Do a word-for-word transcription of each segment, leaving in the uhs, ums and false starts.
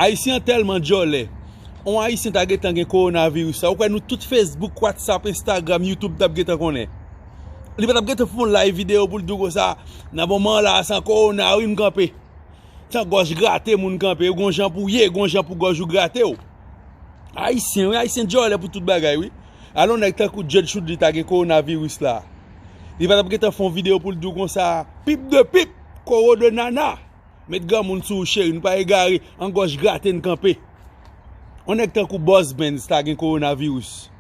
Ayisyen an tèlman djòlè. On Ayisyen ta gentan gen kowonaviris la. Ou kwè nou tout Facebook, WhatsApp, Instagram, YouTube t ap gentan konnen? Li pa t ap gentan fè yon live videyo pou l di w konsa, nan moman la, san kowona, wi, m kanpe. San gòj grate moun kanpe, gon jan pou ye, gon jan pou gòj ou grate w. Ayisyen, wi, Ayisyen djòlè pou tout bagay, wi. Alò, nèg tankou Judge Shoudly ta gen kowonaviris la. Li pa t ap gentan fè yon videyo pou l di w konsa, pip de pip, kowo de nana. Met granmoun sou ou, cheri, nou pa egare, an gòj grate n kanpe. On nèg tankou Boss Benz ta gen kowonaviris.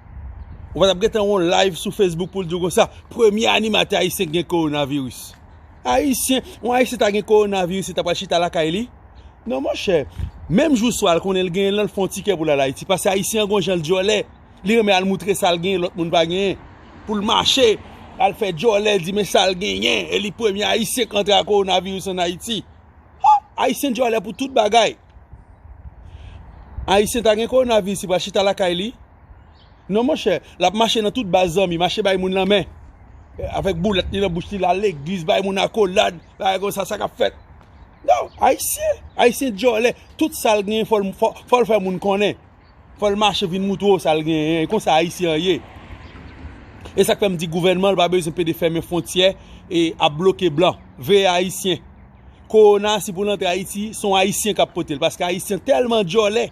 Ou pa t ap gentan yon live sou Facebook pou l di w konsa, premye animatè ayisyen ki gen kowonaviris. Ayisyen, yon Ayisyen ta gen kowonaviris, li ta pral chita lakay li? Non, monchè. Menm jou swa, l konnen l genyen l, l fè yon tikè pou l al Ayiti. Paske Ayisyen an gon jan l djòlè. Li renmen al moutre sa l genyen, lòt moun pa genyen. Pou l mache, al fè djòlè, di men sa l genyen. E li premye Ayisyen k antre ak kowonaviris ann Ayiti. Ha! Ayisyen djòlè pou tout bagay. Ayisyen ta gen kowonaviris, li pral chita lakay li? Non, monchè, l ap mache nan tout baz zanmi, mache bay moun lanmen. Avèk boulèt li nan bouch li, l al legliz, bay moun akolad, bagay konsa, sa k ap fèt? Non, Ayisyen, Ayisyen djòlè, tout sa l genyen, fò l, fò, fò l fè moun konnen. Fò l mache vin moutre w sa l genyen, e konsa Ayisyen an ye. E sa k fè m di gouvènman l pa bezwen pede fèmen fwontyè e ap bloke blan. Veye Ayisyen. Kowona, si pou l antre Ayiti, se yon Ayisyen k ap pote l, paske Ayisyen tèlman djòlè.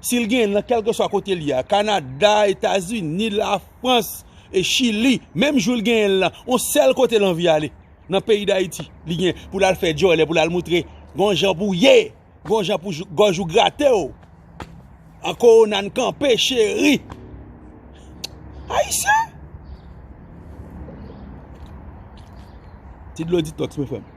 Si l genyen l nan kèlkeswa kote l ye a, Kanada, Etazini, Lafrans, e Chili, menm jou l genyen l lan, on sèl kote l anvi ale, nan peyi Dayiti, li gen pou l al fè djòlè, pou l al moutre gon jan pou ye, gon jan pou jou- gòj ou grate w. An kowona n kanpe, cheri. Ayisyen! Ti dlo detox, men frè m.